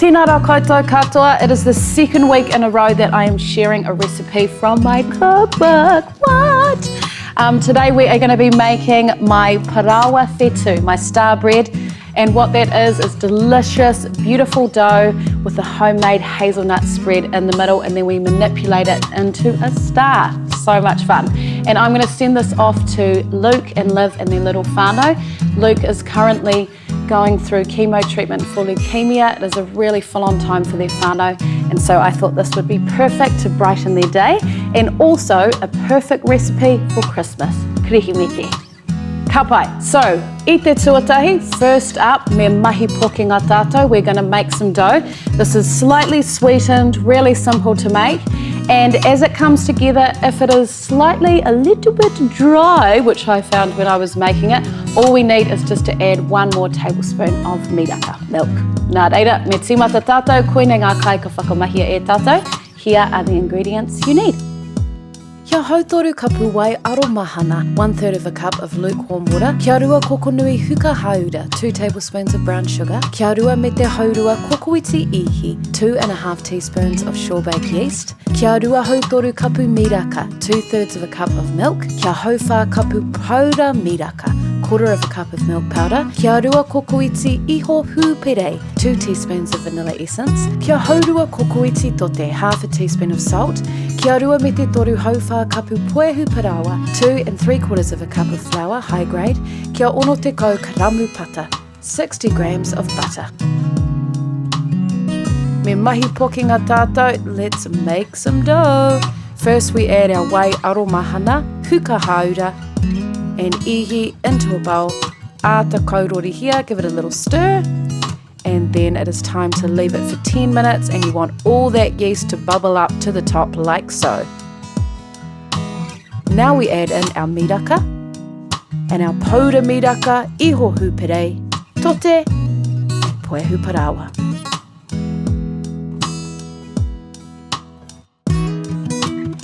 Tēnā rā koutou katoa, it is the second week in a row that I am sharing a recipe from my cookbook. What? Um, today we are going to be making my paraoa whetū, my star bread. And what that is, is delicious, beautiful dough with a homemade hazelnut spread in the middle, and then we manipulate it into a star. So much fun. And I'm gonna send this off to Luke and Liv and their little whānau. Luke is currently going through chemo treatment for leukemia. It is a really full-on time for their whānau, and so I thought this would be perfect to brighten their day and also a perfect recipe for Christmas. Kirihimete. Ka pai. So, i te tuatahi, first up, me mahi pokenga tātou. We're going to make some dough. This is slightly sweetened, really simple to make. And as it comes together, if it is slightly a little bit dry, which I found when I was making it, all we need is just to add one more tablespoon of miraka, milk. Nā reira, me tīmata tātou, koinei ngā kai ka whakamahia e tātou. Here are the ingredients you need. Kia hautoru kapu wai aromahana, one third of a cup of lukewarm water, kia rua kokonui huka hāura, two tablespoons of brown sugar, kia rua me te haurua kokoiti ihi, 2 and a half teaspoons of shore-baked yeast, kia rua hautoru kapu miraka, two thirds of a cup of milk, kia hauwhā kapu paura miraka, quarter of a cup of milk powder, kia rua kokoiti iho hūperei, 2 teaspoons of vanilla essence, kia haurua kokoiti tote, half a teaspoon of salt, kia rua me te toru hauwhā kapu puehu paraoa, 2 3/4 of a cup of flour, high grade, kia 60 karamu pata, 60 grams of butter. Me mahi pokenga tātou, let's make some dough. First we add our wai aromahana, huka hāura, and ihi into a bowl. Āta kaurorihia, give it a little stir, and then it is time to leave it for 10 minutes, and you want all that yeast to bubble up to the top like so. Now we add in our miraka and our paura miraka, iho hūperei, tote, and puehu paraoa.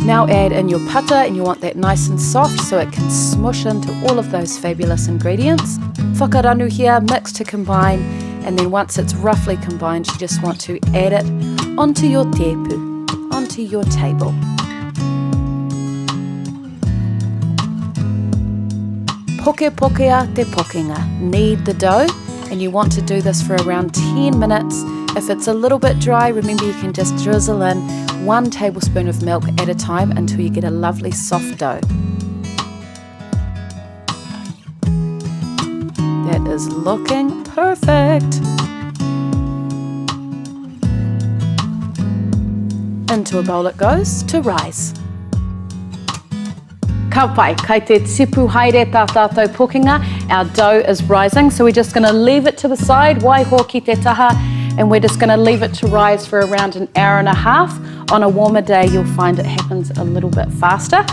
Now add in your pata, and you want that nice and soft so it can smush into all of those fabulous ingredients. Whakaranuhia, mix to combine, and then once it's roughly combined, you just want to add it onto your tepu, onto your table. Poke pokea te pokenga. Knead the dough, and you want to do this for around 10 minutes. If it's a little bit dry, remember you can just drizzle in 1 tablespoon of milk at a time until you get a lovely soft dough. That is looking perfect. Into a bowl it goes to rise. Ka pai, kai te tipu haere tā tātou pokenga, our dough is rising, so we're just going to leave it to the side, waiho ki te taha, and we're just going to leave it to rise for around an hour and a half. On a warmer day, you'll find it happens a little bit faster.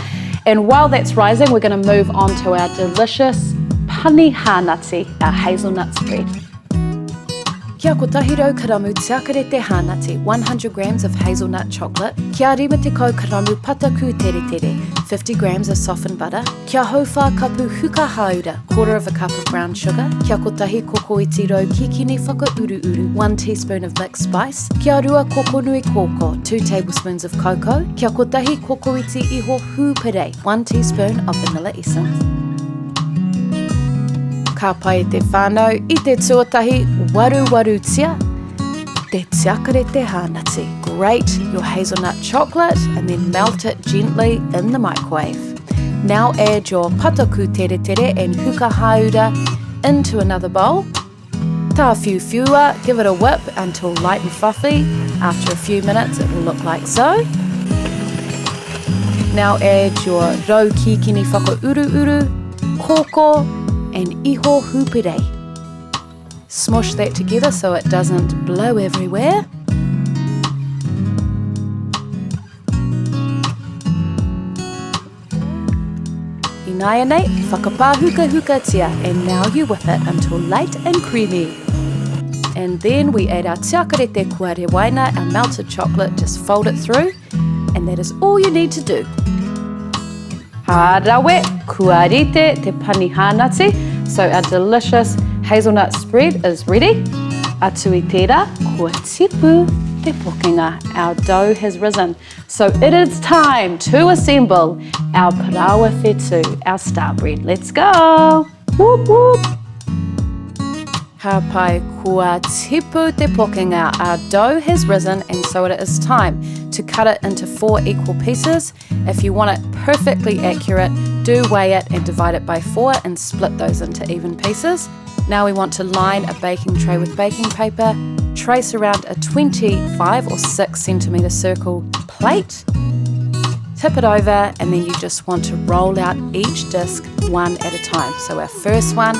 And while that's rising, we're going to move on to our delicious pani hānati, our hazelnut spread. Kia 100 karamu tiakarete hānati, 100 grams of hazelnut chocolate, kia 50 karamu pata kūteretere, 50 grams of softened butter, kia hauwhā kapu huka hāura, quarter of a cup of brown sugar, kia kotahi kokoiti rau kikini whakauruuru, 1 teaspoon of mixed spice, kia rua kokonui kōkō, 2 tablespoons of cocoa, kia kotahi kokoiti iho hūperei, 1 teaspoon of vanilla essence. Ka pai te whānau i te tuatahi waruwarutia te tiakarete hānati. Grate your hazelnut chocolate and then melt it gently in the microwave. Now add your pata kūteretere and huka hāura into another bowl. Tāwhiuwhiua, give it a whip until light and fluffy. After a few minutes, it will look like so. Now add your rau kikini whakauruuru, kōkō, and iho hūperei. Smush that together so it doesn't blow everywhere. Ināianei, whakapāhukahukatia, and now you whip it until light and creamy. And then we add our tiakarete kua rewaina, our melted chocolate, just fold it through, and that is all you need to do. Ka rawe, kua rite te pani hānati, so our delicious hazelnut spread is ready. Atu i tērā, kua tipu te pokenga. Our dough has risen. So it is time to assemble our paraoa whetū, our star bread. Let's go! Whoop whoop! Ka pai, kua tipu te pokenga. Our dough has risen and so it is time to cut it into four equal pieces. If you want it perfectly accurate, do weigh it and divide it by four and split those into even pieces. Now we want to line a baking tray with baking paper, trace around a 25 or 6 centimetre circle plate, tip it over, and then you just want to roll out each disc one at a time. So our first one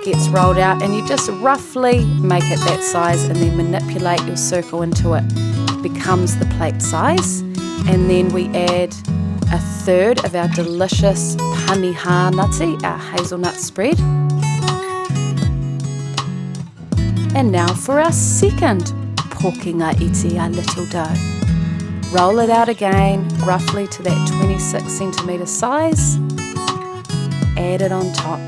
gets rolled out, and you just roughly make it that size and then manipulate your circle until it becomes the plate size. And then we add a third of our delicious paniha nutty, our hazelnut spread. And now for our second pokenga iti, our little dough. Roll it out again, roughly to that 26 centimetre size. Add it on top.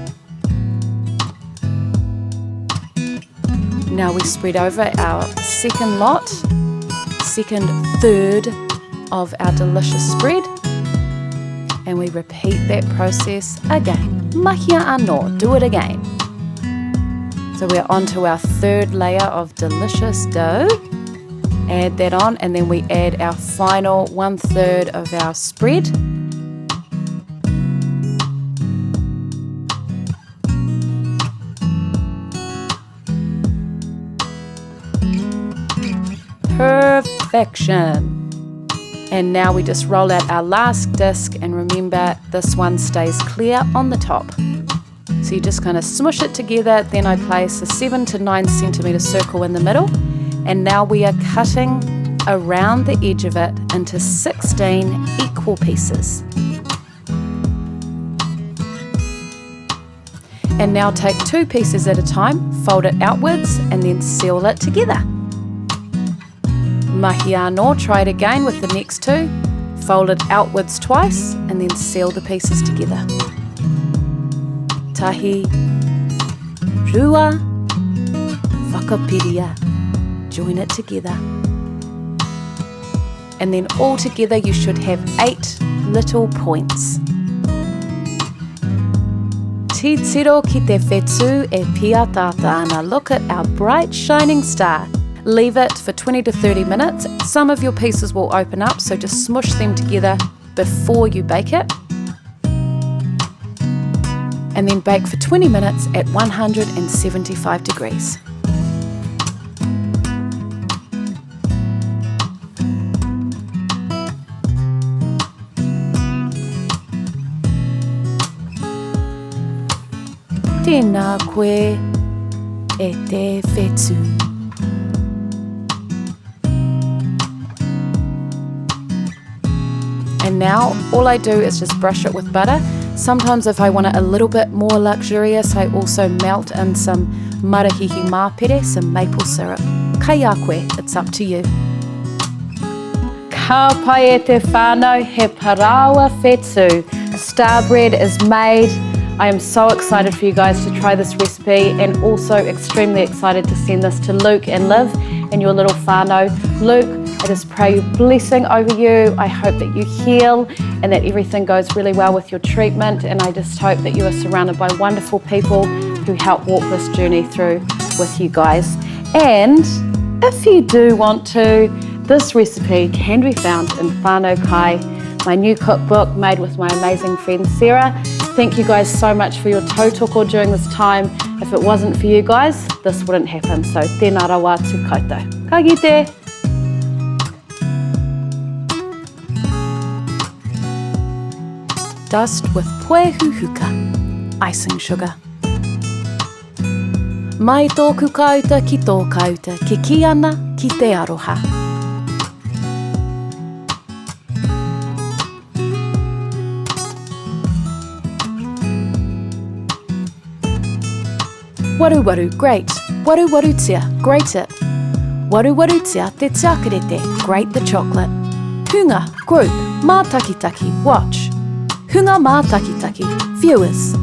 Now we spread over our second lot, second third of our delicious spread, and we repeat that process again. Mahia anō, do it again. So we're on to our third layer of delicious dough. Add that on, and then we add our final 1/3 of our spread. Perfection. And now we just roll out our last disc, and remember this one stays clear on the top. So you just kind of smush it together, then I place a 7 to 9 centimetre circle in the middle, and now we are cutting around the edge of it into 16 equal pieces. And now take 2 pieces at a time, fold it outwards and then seal it together. Mahi anō, try it again with the next 2. Fold it outwards twice and then seal the pieces together. Tahi, rua, whakapiria. Join it together. And then all together you should have 8 little points. Titiro ki te whetū e pīataata ana. Look at our bright shining star. Leave it for 20 to 30 minutes. Some of your pieces will open up, so just smush them together before you bake it. And then bake for 20 minutes at 175 degrees. Tēnā koe e te whetū. And now all I do is just brush it with butter. Sometimes if I want it a little bit more luxurious, I also melt in some marahihi māpere, some maple syrup. Kai a koe, it's up to you. Ka pai e te whānau, he parāoa whetū. Star bread is made. I am so excited for you guys to try this recipe and also extremely excited to send this to Luke and Liv and your little whānau. Luke, I just pray a blessing over you. I hope that you heal and that everything goes really well with your treatment, and I just hope that you are surrounded by wonderful people who help walk this journey through with you guys. And if you do want to, this recipe can be found in Whānau Kai, my new cookbook made with my amazing friend Sarah. Thank you guys so much for your tautoko during this time. If it wasn't for you guys, this wouldn't happen. So tēnā rawa atu koutou. Ka kite! Dust with poehuhuka, icing sugar. Mai tōku kāuta ki tō kāuta, kikī ana ki te aroha. Waruwaru, grate. Waruwarutia, grate it. Waruwarutia te tiakarete, grate the chocolate. Hunga, group, mātakitaki, watch. Hunga mātakitaki, viewers.